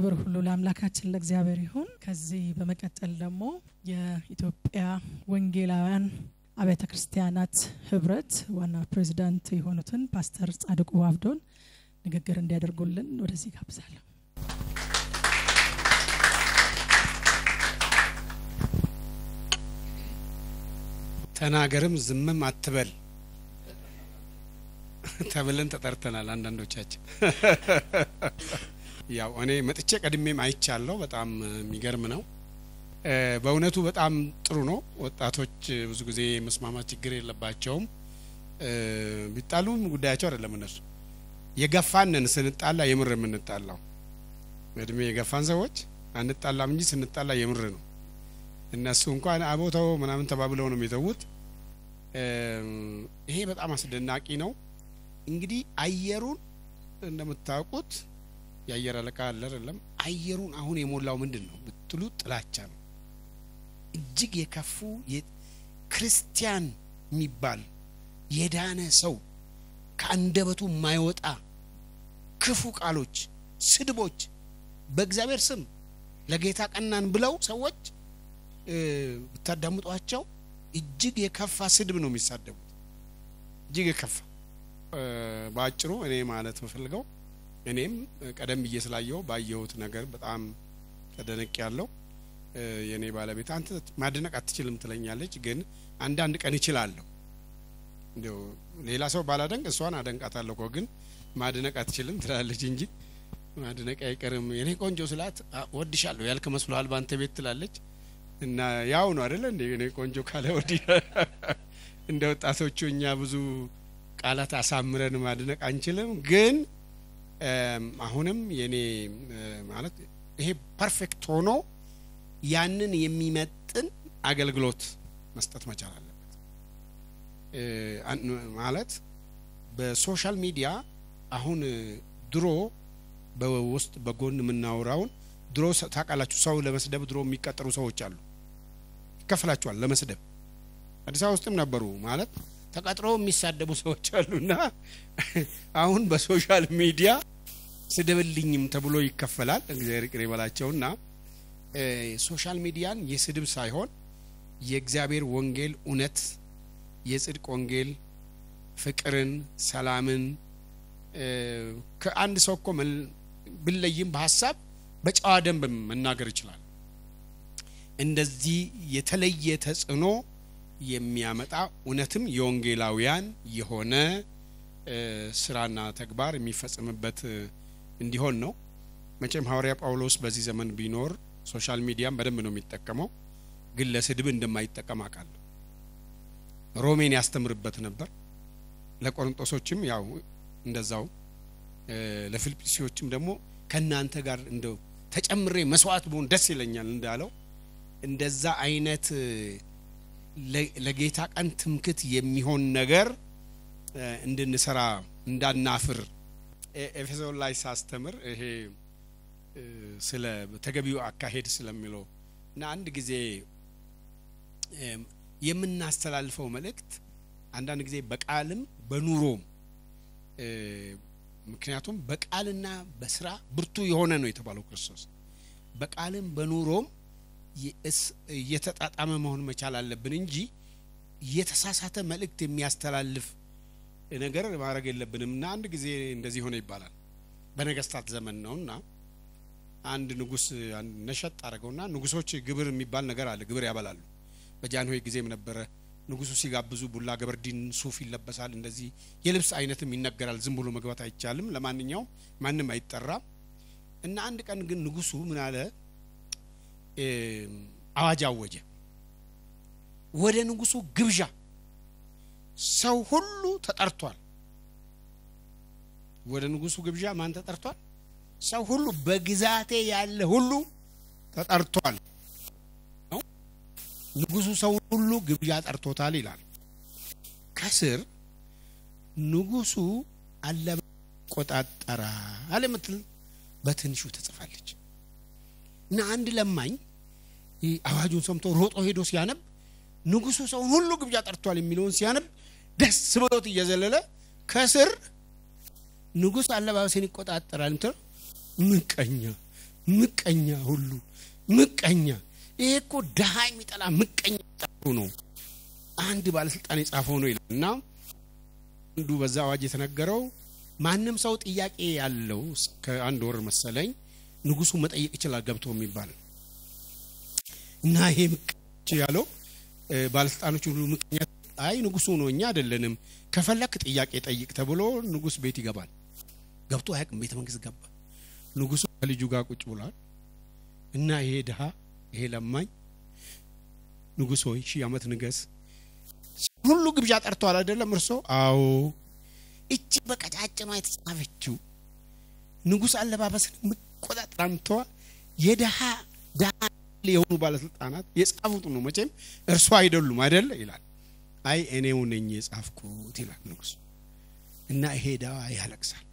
ክብር ሁሉ ለአምላካችን ለእግዚአብሔር ይሁን። ከዚህ በመቀጠል ደግሞ የኢትዮጵያ ወንጌላውያን አብያተ ክርስቲያናት ህብረት ዋና ፕሬዚዳንት የሆኑትን ፓስተር ጻድቁ አብዶን ንግግር እንዲያደርጉልን ወደዚህ ጋብዛለሁ። ተናገርም ዝምም አትበል ተብለን ተጠርተናል አንዳንዶቻችን። ያው እኔ መጥቼ ቀድሜም አይቻለሁ። በጣም የሚገርም ነው። በእውነቱ በጣም ጥሩ ነው። ወጣቶች ብዙ ጊዜ መስማማት ችግር የለባቸውም። ቢጣሉም ጉዳያቸው አይደለም። እነሱ የገፋንን ስንጣላ የምር የምንጣላው እድሜ የገፋን ሰዎች አንጣላም እንጂ ስንጣላ የምር ነው። እነሱ እንኳን አቦታው ምናምን ተባብለው ነው የሚተዉት። ይሄ በጣም አስደናቂ ነው። እንግዲህ አየሩን እንደምታውቁት የአየር አለቃ አለ አይደለም? አየሩን አሁን የሞላው ምንድነው ብትሉ ጥላቻ ነው። እጅግ የከፉ ክርስቲያን የሚባል የዳነ ሰው ከአንደበቱ የማይወጣ ክፉ ቃሎች፣ ስድቦች በእግዚአብሔር ስም ለጌታ ቀናን ብለው ሰዎች ብታዳምጧቸው እጅግ የከፋ ስድብ ነው የሚሳደቡት። እጅግ የከፋ። ባጭሩ እኔ ማለት የምፈልገው እኔም ቀደም ብዬ ስላየው ባየሁት ነገር በጣም ተደንቄያለሁ። የኔ ባለቤት አንተ ማድነቅ አትችልም ትለኛለች፣ ግን አንዳንድ ቀን እችላለሁ። እንደው ሌላ ሰው ባላደንቅ እሷን አደንቃታለሁ እኮ፣ ግን ማድነቅ አትችልም ትላለች እንጂ ማድነቅ አይቀርም። የኔ ቆንጆ ስላት ወድሻለሁ ያልክ መስሎሃል ባንተ ቤት ትላለች። እና ያው ነው አይደለ እንዴ የኔ ቆንጆ ካለ ወዲ እንደ ወጣቶቹ እኛ ብዙ ቃላት አሳምረን ማድነቅ አንችልም። ግን አሁንም የኔ ማለት ይሄ perfect ሆኖ ያንን የሚመጥን አገልግሎት መስጠት መቻል አለበት። ማለት በ social media አሁን ድሮ በውስጥ በጎን የምናወራውን ድሮ ታውቃላችሁ፣ ሰው ለመስደብ ድሮ የሚቀጠሩ ሰዎች አሉ፣ ይከፍላቸዋል ለመስደብ። አዲስ አበባ ውስጥም ነበሩ ማለት ተቀጥሮ የሚሳደቡ ሰዎች አሉና አሁን በ social media ስደብልኝም ተብሎ ይከፈላል። እግዚአብሔር ይቅር ይበላቸውና social media ን የስድብ ሳይሆን የእግዚአብሔር ወንጌል እውነት፣ የጽድቅ ወንጌል፣ ፍቅርን፣ ሰላምን ከአንድ ሰው እኮ ብለይም በሐሳብ በጨዋ ደንብ መናገር ይችላል። እንደዚህ የተለየ ተጽዕኖ የሚያመጣ እውነትም የወንጌላውያን የሆነ ስራና ተግባር የሚፈጽምበት እንዲሆን ነው። መቼም ሐዋርያ ጳውሎስ በዚህ ዘመን ቢኖር social media ን በደንብ ነው የሚጠቀመው፣ ግን ለስድብ እንደማይጠቀም አውቃለሁ። ሮሜን ያስተምርበት ነበር። ለቆሮንቶሶችም ያው እንደዛው፣ ለፊልጵስዩስም ደግሞ ከናንተ ጋር እንደው ተጨምሬ መስዋዕት ብሆን ደስ ይለኛል እንዳለው እንደዛ አይነት ለጌታ ቀን ትምክት የሚሆን ነገር እንድንሰራ እንዳናፍር። ኤፌሶን ላይ ሳስተምር ይሄ ስለ ተገቢው አካሄድ ስለሚለው እና አንድ ጊዜ የምናስተላልፈው መልእክት አንዳንድ ጊዜ በቃልም በኑሮም፣ ምክንያቱም በቃልና በስራ ብርቱ የሆነ ነው የተባለው ክርስቶስ፣ በቃልም በኑሮም የተጣጣመ መሆን መቻል አለብን እንጂ የተሳሳተ መልእክት የሚያስተላልፍ ነገር ማድረግ የለብንም። እና አንድ ጊዜ እንደዚህ ሆነ ይባላል። በነገስታት ዘመን ነውና አንድ ንጉስ ነሸጥ አደረገውና፣ ንጉሶች ግብር የሚባል ነገር አለ፣ ግብር ያበላሉ። በጃንሆይ ጊዜም ነበረ። ንጉሱ ሲጋብዙ ቡላ ገበርዲን ሱፍ ይለበሳል፣ እንደዚህ የልብስ አይነትም ይነገራል። ዝም ብሎ መግባት አይቻልም፣ ለማንኛውም ማንም አይጠራም። እና አንድ ቀን ግን ንጉሱ ምን አለ? አዋጅ አወጀ። ወደ ንጉሱ ግብዣ ሰው ሁሉ ተጠርቷል። ወደ ንጉሱ ግብዣ ማን ተጠርቷል? ሰው ሁሉ፣ በግዛቴ ያለ ሁሉ ተጠርቷል። ንጉሱ ሰው ሁሉ ግብዣ ጠርቶታል ይላል። ከስር ንጉሱ አለባበስ ይቆጣጠራል የምትል በትንሹ ተጽፋለች። እና አንድ ለማኝ አዋጁን ሰምቶ ሮጦ ሄዶ ሲያነብ ንጉሱ ሰውን ሁሉ ግብዣ ጠርቷል የሚለውን ሲያነብ ደስ ብሎት እየዘለለ ከስር ንጉስ አለባበሴን ይቆጣጠራል ምንቀኛ ምቀኛ ሁሉ ምቀኛ። ይሄ እኮ ድሃ የሚጠላ ምቀኛ ነው። አንድ ባለስልጣን የጻፈው ነው ይላልና አንዱ በዛ አዋጅ የተነገረው ማንም ሰው ጥያቄ ያለው እስከ አንድ ወር መሰለኝ ንጉሱ መጠየቅ ይችላል ገብቶ የሚባል እና ይሄ ምቀኛ ያለው ባለስልጣኖች ሁሉ ምቀኛ አይ ንጉሱ ነው እኛ አይደለንም ከፈለክ ጥያቄ ጠይቅ ተብሎ ንጉስ ቤት ይገባል። ገብቶ አያውቅም። ቤተ መንግስት ገባ። ንጉሱ ከልጁ ጋር ቁጭ ብሏል እና ይሄ ድሃ ይሄ ለማኝ ንጉስ ሆይ 1000 ዓመት ንገስ ሁሉ ግብዣ ጠርቷል አይደለም እርሶ? አዎ። እቺ በቀጫጭኗ የተጻፈችው ንጉስ አለባበስን መቆጣጠራምቷ የድሃ ድሃ የሆኑ ባለስልጣናት የጻፉት ነው መቼም እርሶ አይደሉም አይደል ይላል። አይ እኔው ነኝ የጻፍኩት ይላል ንጉስ። እና ይሄ ድሃ ያለቅሳል።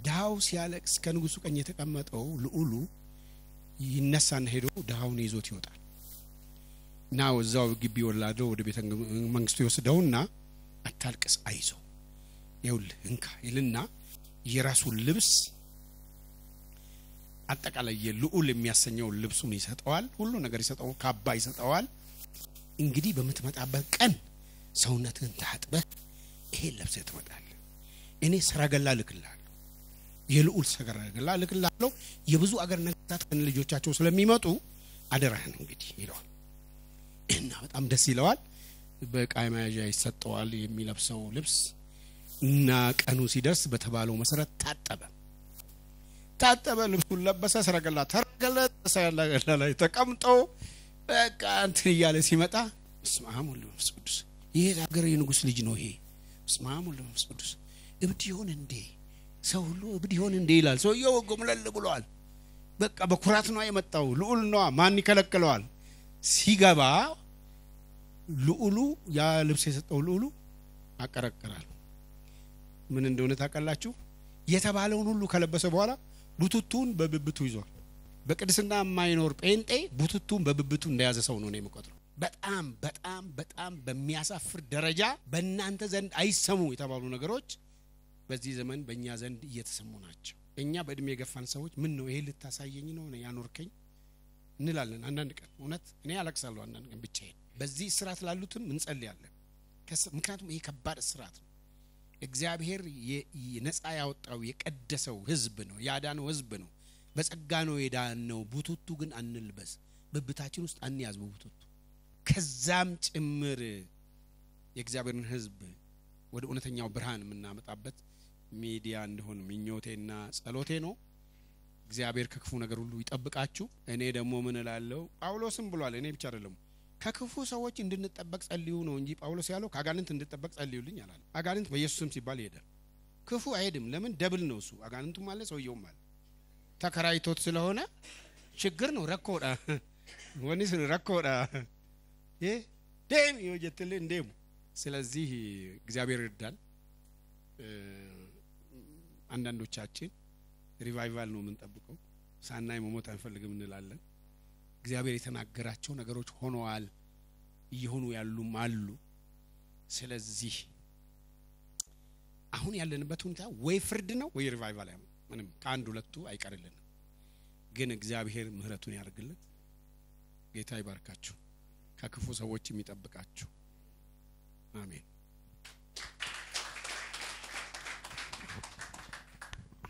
ድሃው ሲያለቅስ ከንጉሱ ቀኝ የተቀመጠው ልዑሉ ይነሳና ሄዶ ድሃውን ይዞት ይወጣል። እና እዛው ግቢ ወላዶ ወደ ቤተ መንግስቱ ይወስደውና አታልቅስ አይዞ ይኸውልህ እንካ ይልና የራሱን ልብስ አጠቃላይ የልዑል የሚያሰኘው ልብሱን ይሰጠዋል። ሁሉ ነገር ይሰጠው፣ ካባ ይሰጠዋል። እንግዲህ በምትመጣበት ቀን ሰውነትህን ታጥበህ ይሄን ለብሰህ ትመጣለህ። እኔ ሰረገላ እልክልሃለሁ፣ የልዑል ሰረገላ እልክልሃለሁ። የብዙ አገር ነገስታት ከነ ልጆቻቸው ስለሚመጡ አደራህን እንግዲህ ይለዋል። እና በጣም ደስ ይለዋል። በዕቃ መያዣ ይሰጠዋል የሚለብሰው ልብስ። እና ቀኑ ሲደርስ በተባለው መሰረት ታጠበ ታጠበ፣ ልብሱን ለበሰ፣ ሰረገላ ተረገለ፣ ሰረገላ ላይ ተቀምጦ በቃ እንትን እያለ ሲመጣ በስመ አብ ወወልድ ወመንፈስ ቅዱስ ይሄ ሀገር የንጉስ ልጅ ነው ይሄ። በስመ አብ ወወልድ ወመንፈስ ቅዱስ እብድ ይሆን እንዴ? ሰው ሁሉ እብድ ይሆን እንዴ ይላል። ሰውየው ጎምለል ብሏል። በቃ በኩራት ነው የመጣው። ልዑል ነው፣ ማን ይከለክለዋል? ሲገባ ልዑሉ ያ ልብስ የሰጠው ልዑሉ አቀረቀራል። ምን እንደሆነ ታውቃላችሁ? የተባለውን ሁሉ ከለበሰ በኋላ ቡቱቱን በብብቱ ይዟል። በቅድስና የማይኖር ጴንጤ ቡቱቱን በብብቱ እንደያዘ ሰው ነው የምቆጥረው። በጣም በጣም በጣም በሚያሳፍር ደረጃ በእናንተ ዘንድ አይሰሙ የተባሉ ነገሮች በዚህ ዘመን በእኛ ዘንድ እየተሰሙ ናቸው። እኛ በእድሜ የገፋን ሰዎች ምን ነው ይሄ ልታሳየኝ ነው ያኖርከኝ እንላለን። አንዳንድ ቀን እውነት እኔ አለቅሳለሁ። አንዳንድ ቀን ብቻዬን። በዚህ እስራት ላሉትም እንጸልያለን። ምክንያቱም ይሄ ከባድ እስራት ነው። እግዚአብሔር ነፃ ያወጣው የቀደሰው ህዝብ ነው፣ ያዳነው ህዝብ ነው። በጸጋ ነው የዳነው። ቡቱቱ ግን አንልበስ፣ ብብታችን ውስጥ አንያዝ ቡቱቱ። ከዛም ጭምር የእግዚአብሔርን ህዝብ ወደ እውነተኛው ብርሃን የምናመጣበት ሚዲያ እንደሆን ምኞቴና ጸሎቴ ነው። እግዚአብሔር ከክፉ ነገር ሁሉ ይጠብቃችሁ። እኔ ደግሞ ምን እላለሁ? ጳውሎስም ብሏል፣ እኔ ብቻ አይደለም፣ ከክፉ ሰዎች እንድንጠበቅ ጸልዩ ነው እንጂ ጳውሎስ ያለው ከአጋንንት እንድጠበቅ ጸልዩልኝ አላለ። አጋንንት በኢየሱስ ስም ሲባል ይሄዳል። ክፉ አይሄድም። ለምን? double ነው እሱ። አጋንንቱም አለ ሰውየውም አለ። ተከራይቶት ስለሆነ ችግር ነው። ረኮዳ ወኒስ ረኮዳ ይሄ ደም ይወጀትል እንደሙ። ስለዚህ እግዚአብሔር ይርዳል። አንዳንዶቻችን revival ነው የምንጠብቀው፣ ሳናይ መሞት አንፈልግም እንላለን። እግዚአብሔር የተናገራቸው ነገሮች ሆነዋል፣ እየሆኑ ያሉም አሉ። ስለዚህ አሁን ያለንበት ሁኔታ ወይ ፍርድ ነው ወይ revival፣ ምንም ከአንድ ሁለቱ አይቀርልንም። ግን እግዚአብሔር ምህረቱን ያርግልን። ጌታ ይባርካችሁ፣ ከክፉ ሰዎች የሚጠብቃችሁ። አሜን።